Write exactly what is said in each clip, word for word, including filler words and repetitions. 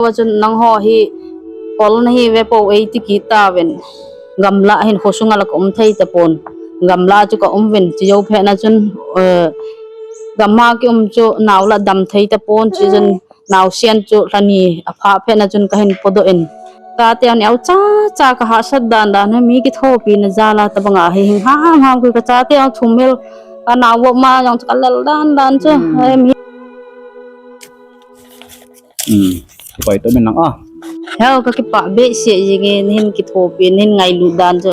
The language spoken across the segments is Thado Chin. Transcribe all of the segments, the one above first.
Chun nangho hi kol nahi ve po ei ti kit tauvin. Gamla hin khosunga la ka um thei tapon. Gamla chu ka um vin, chi jou phet na chun, eh, gamla ki um chu nau la dam thei tapon, chi chun nau sian chu lhani a pha phet na chun ka hin podoh in. Chate an eu cha cha ka hahsat dan dan, mi kithopi na jal a tabang a hi hing ham ham ka chate an thum hel ka nau vop ma jong chu ka lel dan dan chu. Hmm. Em hi. Hmm. Pai to min lang a. Heo ka kipah behseh jingin hin kithopi hin ngailut dan chu.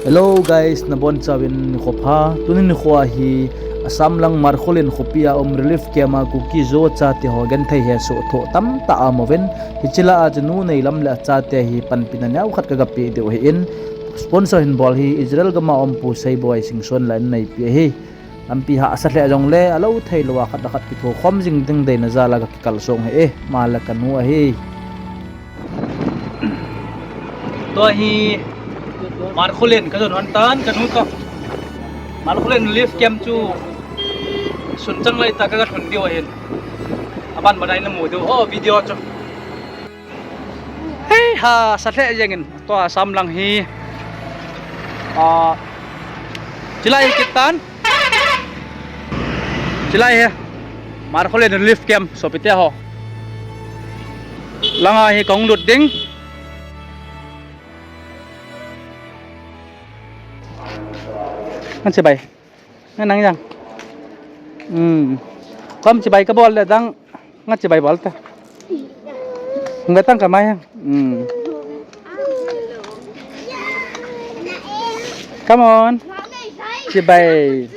Hello guys, nabonchauvin nikho pha. Tuni nikho hi Assam lang Markholin khopi a um relief camp a Kuki Zo chate ho genthei hesoh thoh tamtah aum uvin. Hiche lah a chu Nu Neilam le achate hi panpina neokhat ka gape diu ahin. Sponsor hin bol hi Israel gam a um Pu Seiboi Singson la in neipi ahi. Lampi hahsa lheh jongle, alou thei lou a khat le khat kitho khom jing ding deina jal a ka kikal song ahi e, ama le ka nu ahi. Tua hi Markholin ka jon hon tan, ka nu toh. Markholin relief camp chu sun chang lai tah ka ga lhun diu ahin. Aban banai na mu diu ho video chu. Hei, hahsa lheh jengin, tua Assam lang hi. Ah, chilai hi kit tan. Chilai hi. Markholin relief camp, sopite ho. Langa hi kahung lut ding. Ngan chibai. Ngan nang jang. Hmm. Kom chibai ka bol le dang. Nga chibai bol ta. Nga tang ka mai. Hmm. Come on. Chibai.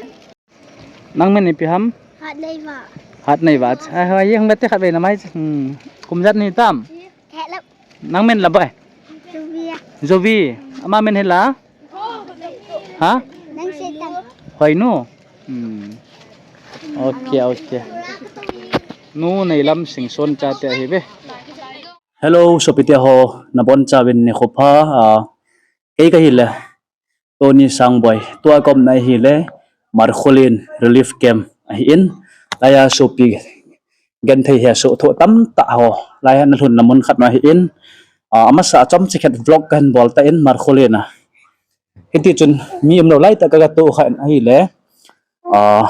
Nang min ipi ham? Hatneiva. Hatneiva. Ah, ha, ye hung te khat ve na mai. Hmm. Kum jat ni tam? Khat lap. Nang min la bai? Jovi. Jovi. Ama min hi la? Ha? Nang setan. Hoinu. Hmm. Okay, okay. Nu Neilam Singson chate ahi ve. Hello, sopite ho, nabonchauvin nikho pha. Ah, kei kahi le Tony Sangboi, tua ka umna hi le Markholin relief camp ahin. Laiya sopi genthei hesoh thoh tamtah ho laiya na lhunna mun khat na ahin. Ah, amasa a chomcha khat vlog kahin bol tan Markholin a. Hiti chun mi umlou lai tah ka ga toh kha in ahi le. Ah,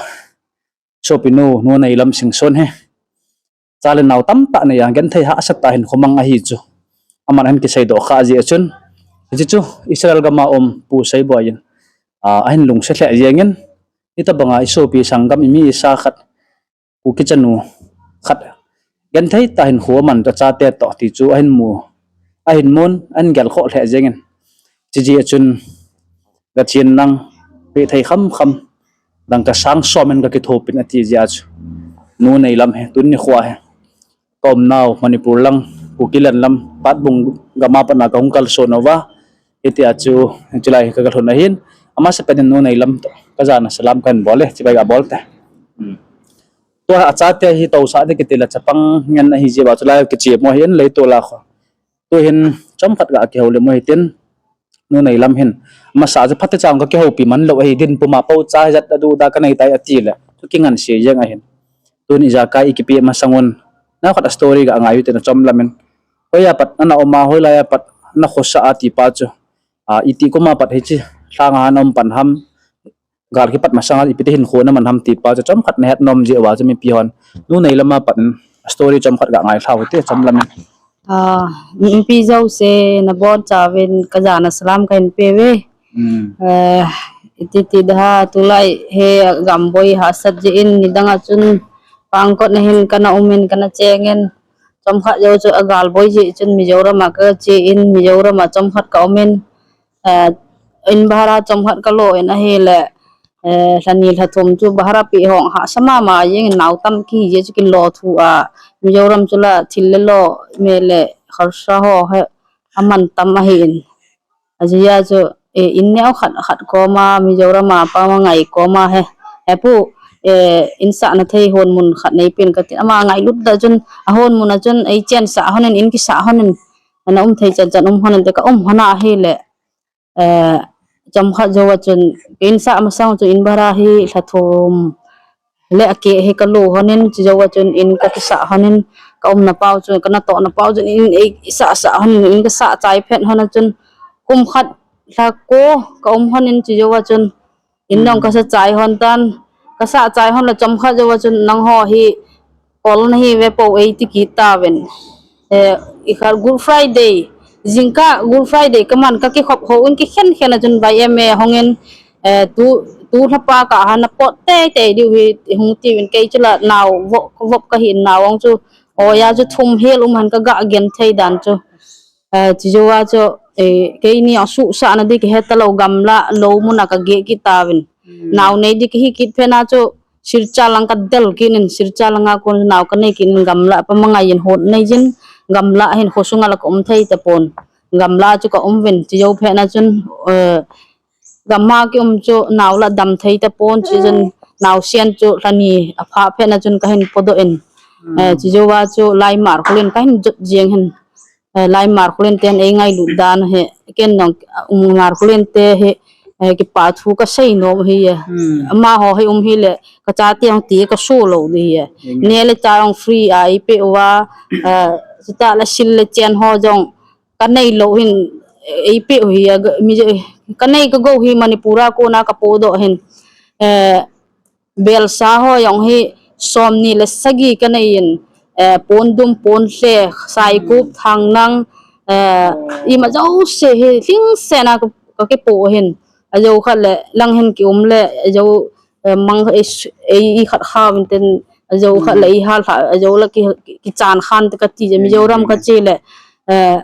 sopi nu, Nu Neilam Singson hi. Cha le nao tamtah nei a, genthei hahsa tah hinkho mang ahi chu. Aman ahin kiseidoh kha jeh a chun. Hiche chu Israel gam a um Pu Seiboi in. Ah, ahin lungset lheh jengin. Hitabang a i sopi sanggam i mi i sa khat. Kuki chanu khat genthei tah hinkho aman toh chate toh ti chu ahin mu, ahin mun, ahin gelkhoh lheh jengin. Chijeh a chun ka chin nang pe thei kham kham dangka sang som in ka kithopin ati jeh a chu. Nu Neilam hi tuni nikho hi ka umnau Manipur lang, Kuki len lam, Patbung gam a pat na ka hung kalson uva. Hiti a chu, chulai ka kalhun ahin. Amasa pen in Nu Neilam toh ka jana salam kahin bol e, chibai ga bol te. Hmm. Tua achate hi tousah ding kiti le chapang ngen ahi jeh uva chulai kichemu ahin leitol a kho. Tuhin chomkhat ga kihoulim u hitin Nu Neilam hin. Amasa chu phatecha ka kihoupi man lou ahi din puma pocha hijat a duda ka nei tai ati le. Chu kingansei jeng ahin. Tun ijakai i kipe masang un. Neokhat a story ga ngai u tin achom lam in. Hoiya pat ana um a, hoilaiya pat ana khosa a ti pa chu. Ah, iti kum a pat hiche lhang a ana um pan ham. Gal kipat masang a ipi ti hinkho ana man ham ti pa chu chomkhat na het nom jeh uva chu mipi hon. Nu Neilam a pat in story chomkhat ga ngailha u hite chom lam in. Ah, mipi jouse nabonchauvin ka jana salam kahin pe uve. Hmm. Eh, iti ti da tulai hi gamboi hahsat jeh in nidang a chun pangkot na hin kana um in kana cheng in. Chomkhat jou chu agalboi jeh chun Mizoram a ka che in Mizoram a chomkhat ka um in. Eh, in bhara chomkhat ka lo in ahile, eh, lhani lhathum chu bhara pe hong hahsa mama jeng in nao tam kihi jeh chu kilo thu a, Mizoram chu la thil le lo me le kharsa ho hi aman tam ahin. Ajeh a chu, eh, in neokhat khat koma Mizoram a pa ma ngai koma hi, hepu, eh, in sahna thei hon mun khat neipen kati, ama ngailut da chun, ahon mun a chun, ei chensah hon in, in kisah hon in, ana um thei chan chan um hon in, te ka um hon ahile, eh, chomkhat jou a chun, in sah masang chu in bhara hi lhathum, le ake hi kalo honin, chijou a chun in kakisah honin, ka umna pau chun, ka natohna pau chun in ei sah sah honin, in kasah chai phet hon a chun, kum khat lha ko ka um honin, chijou a chun in nong kasah chai hon tan, kasah chai hon le chomkhat jou a chun nangho hi kol nahi ve po ei ti kit tauvin. Eh, i kha Good Friday, jingkah Good Friday kaman kakikhop hou in kikhen khen a chun bai em e hongin, eh, tu, tu lhapa kah a napot teitei diu hi hung tiuvin kei chu la nao vop, vop kahin nao ong chu, oja chu thum hel um hen kaga genthei dan chu. Eh, chijou a chu, eh, keini asuhsah na di kihe talou gamla lou mun a kageh kit tauvin. Nao nei di kahi kit phet na chu, Silchar lang kadel kit in, Silchar lang a kon nao kanei kit in gamla pa mangai in hot nei jin, gamla hin khosung a la ka um thei tapon. Gamla chu ka um uvin, chijou phet na chun, eh, gamla ki um chu nao la dam thei tapon, chijou naosen chu lha ni apha phet na chun kahin podoh in. Eh, chijou a chu Laimar Khulen kahin jot jeng hin. Eh, Laimar Khulen ten ei ngailut dan hi, ken nong, um, Mar Khulen te hi, eh, kipa thu kasei nom hi e. Amaho hi um hile, kachate hung ti kaso lou di hi e. Ne le cha hung free a eipeh uva, eh, chutah le sil le chen ho jong kanei lou hin, eh, eipeh u hi e, ga-, mi je, kanei kagou hi Manipur a kona kapodoh hin. Eh, Belsa ho jong hi somni le sagi kanei in, eh, pondum, ponhle, saikup, thangnang, eh, ima jouse hi lhingset na ka, kakipoh hin. Ajou khat le lang hin kium le, ajou, eh, mang ei, ei, i khat kha uvin tin, ajou khat le i hal kha, ajou le ki, ki, kichan khan te kati je, Mizoram kache le, eh,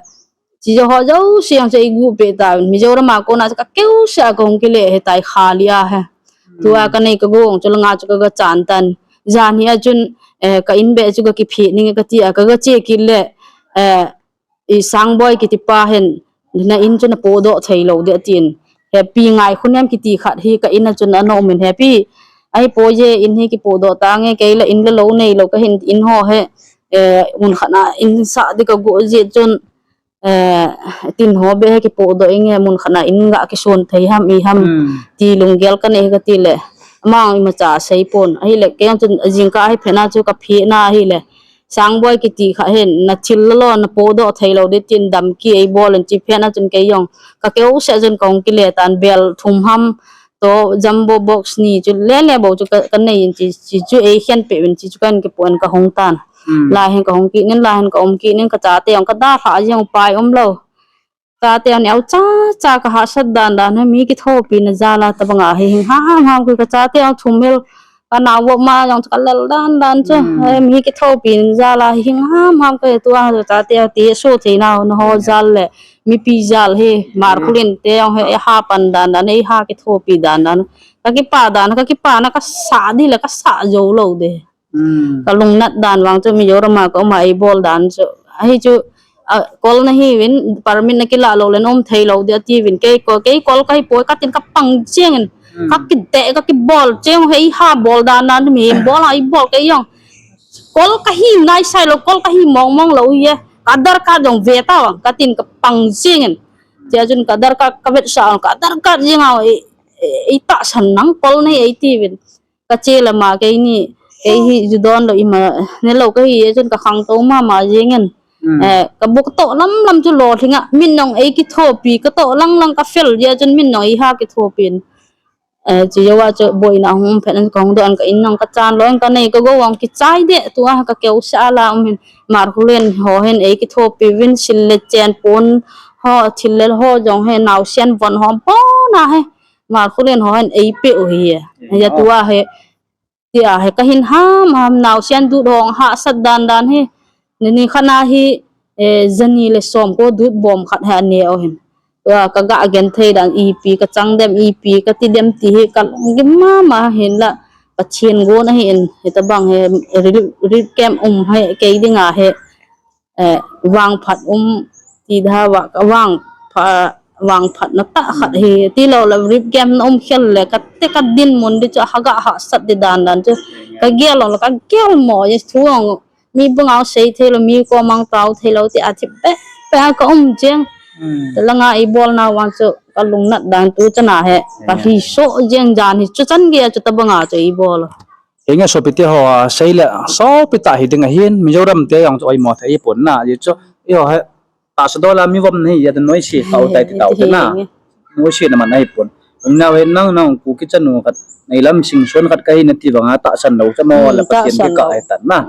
chijou ho jouse jong chu ei guh peh tauvin. Mizoram a kona chu kakeu seh a kahung kile hitai kha li a hi. Tua kanei kagou chu langa chu kaga chan tan. Jan hi a chun, eh, ka in beh chu kakiphe ning kati a kaga che kit le, eh, i Sangboi kiti pa hin, na in chu napodoh thei lou di atin. Hepi Ngaikhonem kiti khat hi ka in a chun ana um in, Hepi, ahipoi je in hi kipodoh tange, kei la in le lou nei lou kahin in ho hi, eh, mun khat na in sah di kago jeh chun, eh, tin ho beh hi kipodoh inge, mun khat na in ga kison thei ham, i ham, ti lunggel kanei kati le, ama imacha seipon, ahile, kei jong chun jingkah hi phet na chu kaphe na ahile, Sangboi kiti khat hin, na thil lalo, napodoh thei lou di tin damki eibol in chi phet na chun kei jong, kakeu seh chun kahung kile tan bel thum ham, to jumbo box ni chu lele bou chu ka, kanei in chi, chi chu eikhen peh uvin chi chu kahin kipoh in kahung tan. Lai hin kahung kit in, lai hin kaum kit in, kachate jong kadalhah jeng upai umlou. Chate jong neocha cha kahahsat dan dan hi mi kithopina jal a tabang a hi hing ham ham koi kachate jong thum hel kanao vop ma jong chu kalel dan dan chu. Hi mi kithopina jal a hi hing ham ham koi tua chate jong ti so thei nau na ho jal le mipi jal hi Mar Khulen te jong hi eiha pan dan dan eiha kithopi dan dan. Kakipah dan, kakipah na kasah di le kasah jou lou di. Kalungnat dan vang chu Mizoram a ka um a eibol dan chu. Ahi chu, a, kol nahiuvin, permit nakilah lou le naum thei lou di atiuvin. Kei kol, kei kol kahipoi katin kapang cheng in. Kakite, kakibol cheng hi eiha bol dan dan mi bol a eibol kei jong. Kol kahi ngaisah lou, kol kahi mong mong lou hi e. Ka Aadhaar card jong ve tavang katin kapang cheng in. Chea chun ka Aadhaar card kavetsah, ka Aadhaar card jeng a ei, ei, eitahsan nang kol nahi eitiuvin. Kache le ma keini, kei hi ju don lou ima, nelou kahi e chun kakhangtou mama jeng in. Eh, kabu katoh lam lam chu lolhing a, min jong eikithopi, katoh lang lang kafel jeh a chun min jong eiha kithopin. Eh, chijou a chu boina hung um phet in kahung doh in ka in jong kachan lou in kanei kagou jong kichai deh tua kakeu seh a la um hin. Mar Khulen ho hin eikithopi uvin sil le chen pon ho, thil le ho jong hi naosen von ho pon a hi. Mar Khulen ho hin eipeh u hi e. Hia tua hi, tia hi kahin ham ham naosen dut ho hahsat dan dan hi. Nini khat na hi, eh, jani le som ko dut bom khat hi ane u hin. Tua kaga genthei dan ipi kachang dem, ipi kati dem ti hi kalunggim mama hinla Pathen gon ahi in, hitabang hi relief, relief camp um hi kei dinga hi, eh, vangphat um ti da va, vangpha-, vangphatna tah khat hi, tilou le relief camp na um khel le, kate kadinmun di chu, haga hahsat di dan dan chu, kagel lou le, kagel mo, yes, thu jong, mi banga sei thei lou, mi koma tao thei lou, ti athi peh, peh a ka um cheng. Talanga eibolna vang chu, kalungnat dan tu chana hi, kalhiso jeng jan hi, chuchan gei a chutabanga chu eibol. Henge sopite ho, a, seile, sopi tah hiding ahin, Mizoram te jong chu oimo thei pon na, ajeh chu, eiho hi, tahsa dola mi vom nahi, jeh a noise, tah u tai ti tah u te na. Noise na man ahi pon. Nau he nang nang Kuki chanu khat, Neilam Singson khat kahi nati vanga tahsan lou chu mo la Pathen kikah ahi tan na.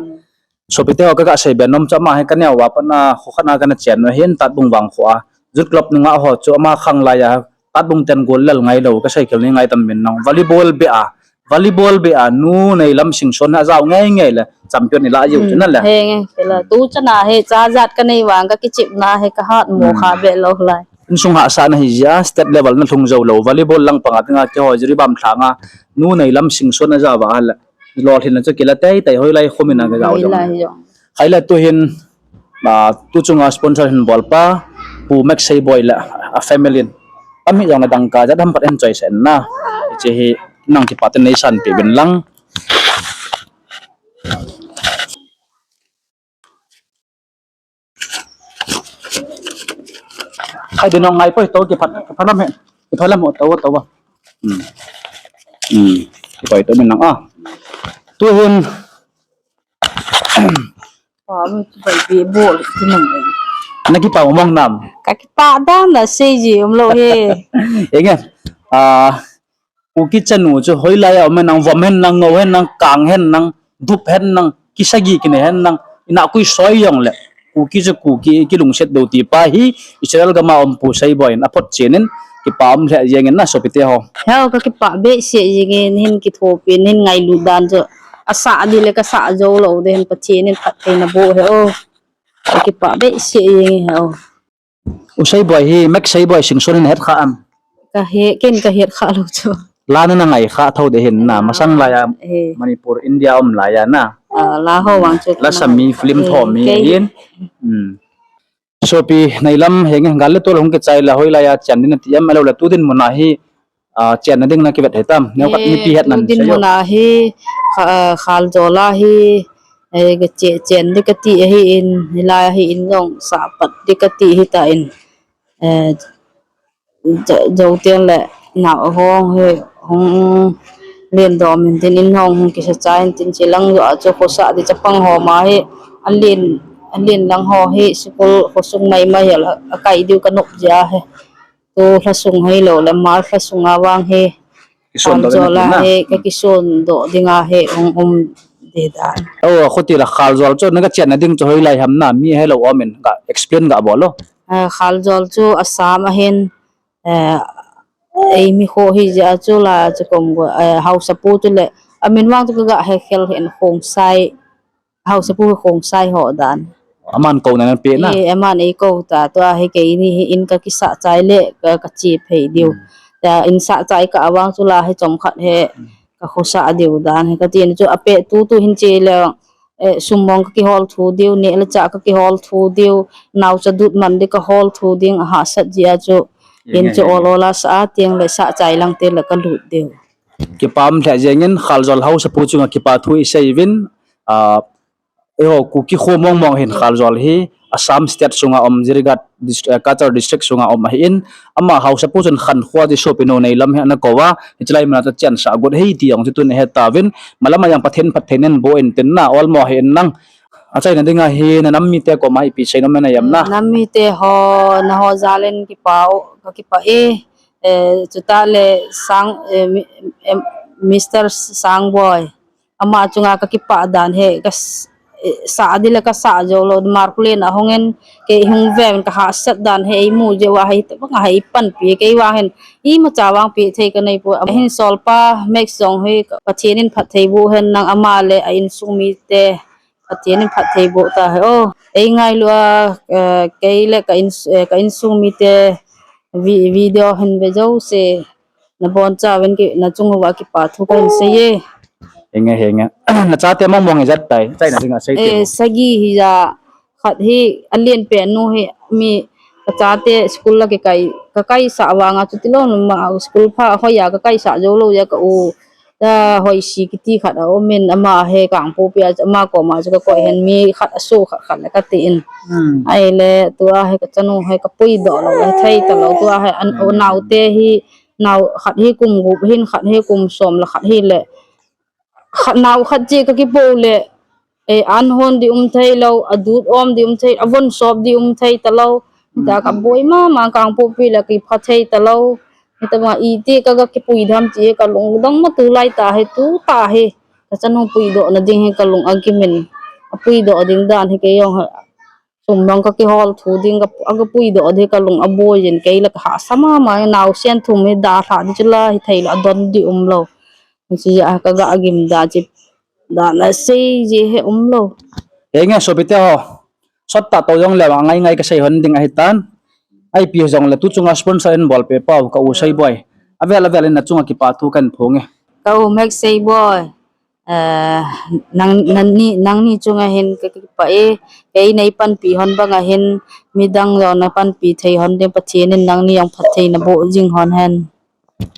Sopite ho kaga sei be nom chu ama hi kaneo a pat na kho khat na kana chen u ahin Tatbung vangkho a. Youth Club nunga ho chu ama khang lai a Tatbung ten goal lel ngai lou kasei khel ni ngai tam min nang. Volleyball be a, volleyball be a nu Neilam Singson a jao ngei ngei le champion ilah jiu chu na le. Henge, kila. Tu chana hi cha jat kanei vang kakichep na hi kahat mo kha be lou lai. Insung hahsa na hi jeh a state level na lhung jou lou. Volleyball lang panga dinga keiho Jiribam lhanga nu Neilam Singson a jao va a le. Lolhinna chu kila tei tei hoilai khomin a kajao jong. Khaile tuhin, a, tu chunga sponsor hin bolpa, Pu Max Seiboi le a family in. Ami jong na dangka jat ham khat en choice en na. Hiche hi nang kipah tah in neisan peh uvin lang. Khai din ngai poi to kiphat, kiphat lam he. Kiphat lam ho to, to. Hmm. Hmm. Kipah to min lang a. Tuhin. Pa, mi kipah be bol ti nang. Na kipah mong nam. Kakipah dan na sei ji umlou he. Enge. A, Kuki chanu chu hoilai a um hen nang, vom hen nang, ngou hen nang, kang hen nang, dup hen nang, kisagi kine hen nang, ina kui soi jong le. Kuki chu Kuki kilungset do ti pa hi Israel gam a um Pu Seiboi in aphot chen in kipah um lheh jeng in na sopite ho. Heo kakipah behseh jeng in hin kithopi in hin ngailut dan chu asah di le kasah jou lou de hin Pathen in phattheina boh he o. Kakipah behseh jeng in he o. U Seiboi hi, Max Seiboi Singson in het kha am? Kahe, ken kahet kha lou chu. La na na ngai kha thou de hin na, masang lai a Manipur, India um lai a na. Ah, la ho vang chu. La sami film tho mi hin. Hmm. Sopi Neilam henge gal le tol hung kichai la hoilai a chen din ati am alou la tu din muna hi a, chenna ding na kivet hei tam? Neo khat mipi het nan tu din muna hi, kha-, a, Khaljol a hi, e, ka che-, chen di kati ahi in, hilai ahi in jong, sahpat di kati hita in, e, jo-, jou teng le, nau ahong hi, hung len dom in tin in hong, hung kisa chai in tin chilang jo a chu khosa di chapang ho ma hi, alen, alen lang ho hi, sikul khosung mai mai hel, akai diu ka nop jia hi. Tu lhasung hilou le, March lhasung a vang hi, Khaljol a hi, ka kison doh ding a hi, um, um, di dan. O, khuti la Khaljol chu, na ka chenna ding chu hoilai ham na, mi helou um in, ka explain ka bol o. Eh, Khaljol chu Assam a hin, eh, eimi kho hi jeh a chu la chu kom go, eh, Haosapu chu le, amin vang chu ka ga he khel hin Khongsai. Haosapu Khongsai ho dan. Aman kou na na pe na. Eh, aman ei kou ta, tua hi keini hi in ka kisa chai le, ka, ka che phei diu. Hmm. Ta in sa chai ka avang chu la hi chom khat he, hmm, ka khosa diu dan hi ka tin chu ape tu tu hin che le, eh, sum mong ka kihol thu diu, ne le cha ka kihol thu diu, nau cha dut man di ka hol thu ding a hahsat jia chu, in chu ol ol a sa a tiang le sa chai lang te le ka lut diu. Kipah um lheh jeng in Khaljol Haosapu chunga kipa thu i sei uvin, ah, Eiho, Kuki kho mong mong hin Khaljol hi, Assam State sunga um, Jirighat dist-, eh, Cachar District sunga um ahin, ama Haosapu chun khankho a di sopi nu Neilam hi ana kou a, hiche lai muna chu chensah got hei ti jong chu tun i he tauvin, malam a jong Pathen phatthei nen boh in tin na, olmo hi in lang. Achaina dinga hi, na nam mite koma ipi sei nom na em na. Nam mite ho, na ho jal in kipa u, ka kipah e, eh, chuta le Sang, eh, mi-, em, Mister Sangboi. Ama chunga ka kipah dan hi, ka s-, eh, sa di le ka sa jou lou, Markulen a hung in, kei hung ven ka hahsat dan hi, ei mu jeh uva hi, tabang a hi panpi, kei vang hin, imacha vang pi thei ka nei poi. Ahin solpa, Max jong hi, Pathen in phatthei boh hen nang ama le a insung mite, Pathen in phatthei boh ta hi. Oh, ei ngailu a, eh, kei le ka ins-, eh, ka insung mite, vi-, video hin ve jouse, na boncha uvin ki, na chung uva kipa thu kahin sei e. Henge, henge. Na chate mong mong ijat tai, chaina dinga sei te. Eh, sagi hija, khat hi, alen pen nu hi, mi, ka chate school la kikai, ka kaisah vanga chuti lou ma, school pha, hoiya ka kaisah jou lou jeh a ka u, ta hoisi kiti khat a um in, ama hi Kangpokpi a, ama koma chu ka koi hen, mi khat a su khat khat le ka ti in. Hmm. Ahile, tua hi ka chanu hi ka puidoh lou, thei ta lou, tua hi an, hmm, naote hi, Nau khat hi kum gup hin, khat hi kum som le khat hi le. Khat nau khat chi ka kipo le, eh, an hon di um thei lo, a dut om di um thei, a von sop di um thei ta lo. Ta ka boi mama Kangpokpi le kipha thei ta lo. Hita ma iti ka ga kipui dam chi ka lung dong ma tu lai ta he tu ta he. Ka chanu pui doh na ding he ka lung a gimin. A pui doh ding dan he ke yong he. Sum dong ka kihol thu ding ka, a ka pui doh ding ka lung a boi jin kei la ka hahsa mama, nau sen thum hi da hla di chu la hi thei lo, a don di um lo. Hi chu ja ka ga gim da chi, da na sei ji he um lo. He nge sopite ho, sot ta to jong le ngai ngai ka sei hon ding ahi tan. Ipi jong le tu chunga sponsor in bol pe pau ka u Sei Boi. Avel avel in na chunga kipa thu kan phong e. Ka u Mek Sei Boi. Eh, nang, nangni, nangni chunga hin ka kipah e, kei nei panpi hon banga hin, midang jong na panpi thei hon ding Pathen in nangni jong phatthei na boh jing hon hen.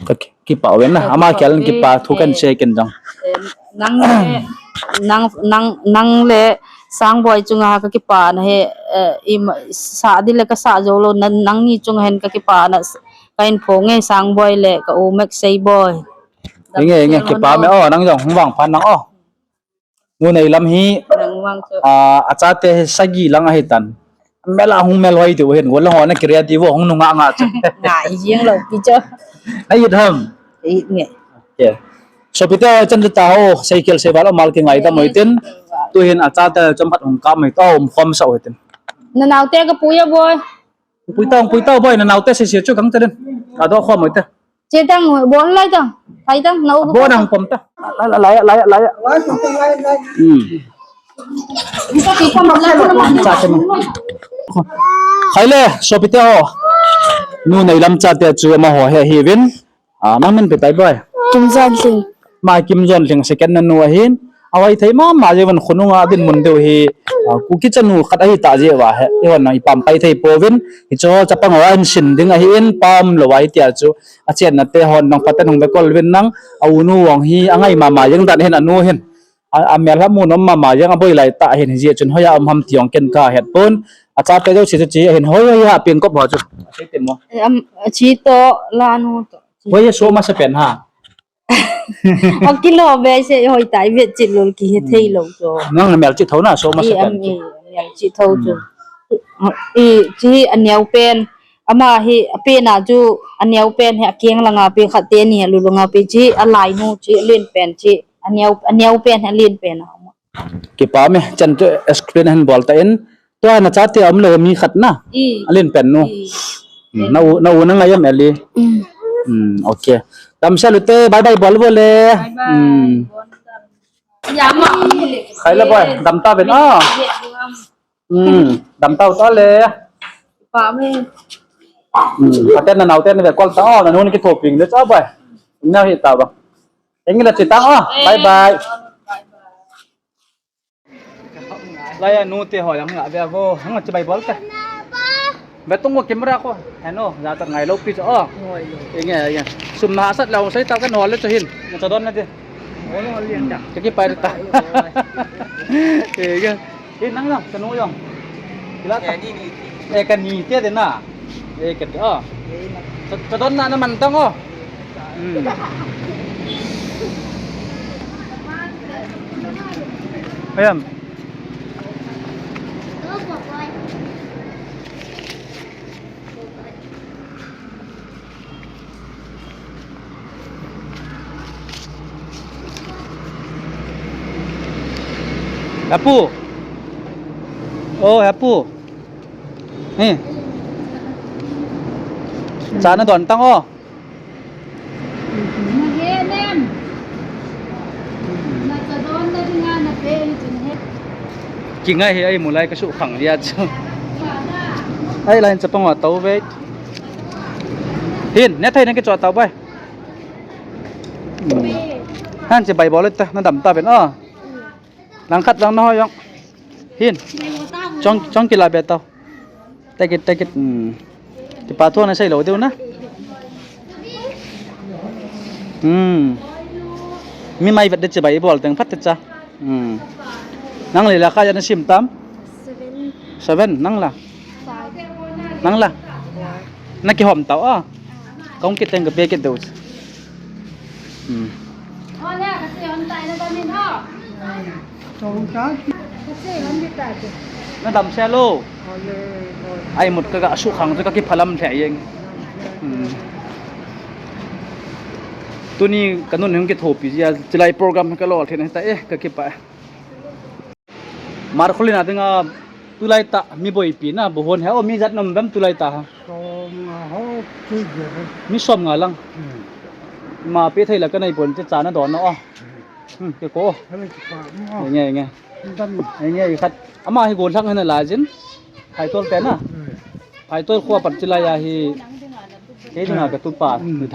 Ka ki-, kipah uvin na, eh, ama kipah kial in e, kipa thu kan eh, sei ken jong. Eh, nang le, nang, nang, nang le Sangboi chunga ka kipana he, eh, ima, sa di le ka sa jou lou, nang, nangni chunga hin ka kipana, ka hin phong e Sangboi le ka u Mek Sei Boi. Inge, inge, kipa me o, nang jong hung vang phan nang o. Nu Neilam hi, nang vang chu. Ah, achate hi sagi lang ahi tan. Mel a hung mel hoi tiu hin, golang ho na kiria tiu hung nunga nga chu. Ngai jing lou pi chu. Ai it ham. It nge. Okay. Sopite chan ta ho, sei kel sei val mal ki ngai ta moi tin. Tu hin achate chom phat hung ka mai ta um khom sa oi tin. Na naute ka pui a Boi. Pui tao, pui tao Boi, na naute sei sei chu kang ta den. Ka do khom oi ta. Che tang, bon lai tang. Hai tang, na u. Bon ang pom ta. Lai, lai, lai, lai. Hmm. Cha te mo. Khai le, sopite ho. Nu Neilam chate chu ama ho he hi vin. Ah, nang min pe tai Boi. Kim Jon Lhing. Ma Kim Jon Lhing second na nu ahin. Ahoi thei mama jeh uvin khonunga dinmun deu hi, ah, Kuki chanu khat ahi ta jeh uva he. Ihon na ipam pai thei pouvin. Hicho chapang ho ahin sin ding ahin pam lou ahi tia chu. Achenna te hon nang phaten hung be kol uvin nang. A u nu vang hi angai mama jeng dan hin anu hin. A, amel ha mu nom mama jeng aboi lai ta hin hijeh chun hoiya um ham ti jong ken ka het pon. Achate jouse chu chi ahin hoi hoi ha peng kop ho chu. Sei te mo. Eh, am, chi to la nu to. Hoi so masa pen ha. A kilo be se hoi tai vet chit lou ki he thei lou chu. Nang na mel chit tho na so masa pen chu. Mel chit tho chu. I chi a neo pen. Ama hi a pen a chu a neo pen hi a keng langa pe khat te ni a lu langa pe chi a lai nu chi a len pen chi a neo, a neo pen hi a len pen a. Kipa me chan chu explain hin bol ta in. Tua na chate a um lou mi khat na. I. A len pen nu. I. Hmm, na u, na u na ngai am Eli. Mm. Hmm, okay. Damsel u te, bye bye bol vo le. Bye bye. Hmm. Ya ma. Khai le Boi, dam ta ven a. Hmm, dam ta u ta le. Pa me. Hmm, ate na nau te na ve kol ta o, na nun ki thoping le cha Boi. Na hi ta ba. Eng la chi ta o. Bye bye. Lai a nu te ho jong nga ve vo, hang a chibai bol te. Ve tung vo camera ko. Heno, ja ta ngai lou pi cho. Ngai lou. Inge, inge. Sum na sat lou sei ta kan hol le cho hin. Na cha don na de. Hol hol lian ta. Ke ki pai ta. Inge. Hin nang jong, cha nu jong. Kila ta. Eh, ni, ni. Eh, ka ni te de na. Eh, ka, oh. Cha, cha don na na man tang, oh. Hmm. Ayan. Hepu. Oh, Hepu. Ni. Cha na don tang o. Kingai hi ai mulai ka su khang dia chu. Ai lai chapang wa tau ve. Hin, ne thai na ke cho tau bai. Hmm. Han chibai bol ta, na dam ta ven o. Lang khat lang na ho jong. Hin. Chong, chong kila be tau. Take it, take it. Hmm. Kipa thu na sei lou diu na. Hmm. Mi mai vet de chibai bol teng phat te cha. Hmm. Nang le la kha ja na sim tam? Seven. Seven, nang la? Five. Nang la? Four. Na kihom tau a. Kong kit teng ka be kit deu. Hmm. Nadam sel o. Ai mut kaga sukhang chu kakiphalam lheh jeng. Hmm. Tuni kanun hung kithopi jia, chilai program kalol thei na ta e, kakipah. Markholin a dinga tulai tah mi boipi na bu hon he o, mi jat nom vem tulai tah ha? Som nga ho, chi je. Mi som nga lang. Hmm. Ma pe thei la kanei pon che cha nadon na o. Hmm, ke ko. Hello, chi pa. Nge, nge. Dam. Nge, nge, khat. Ama hi gollhang hina lajin. Phaitol te na. Hmm. Phaitol kho pat chilai a hi. Kei dinga katupa. Hmm.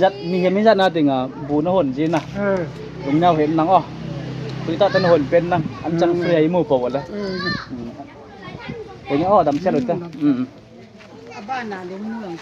Jat, mihem ijat na dinga bu nahon jin na. Eh. Lungneo hen nang o. Tuitah tah nahon pen nang. Anchang free a imu pou le. Eh. Hmm. Kei ni o, damsel u te. Hmm. Abana lungnu lang.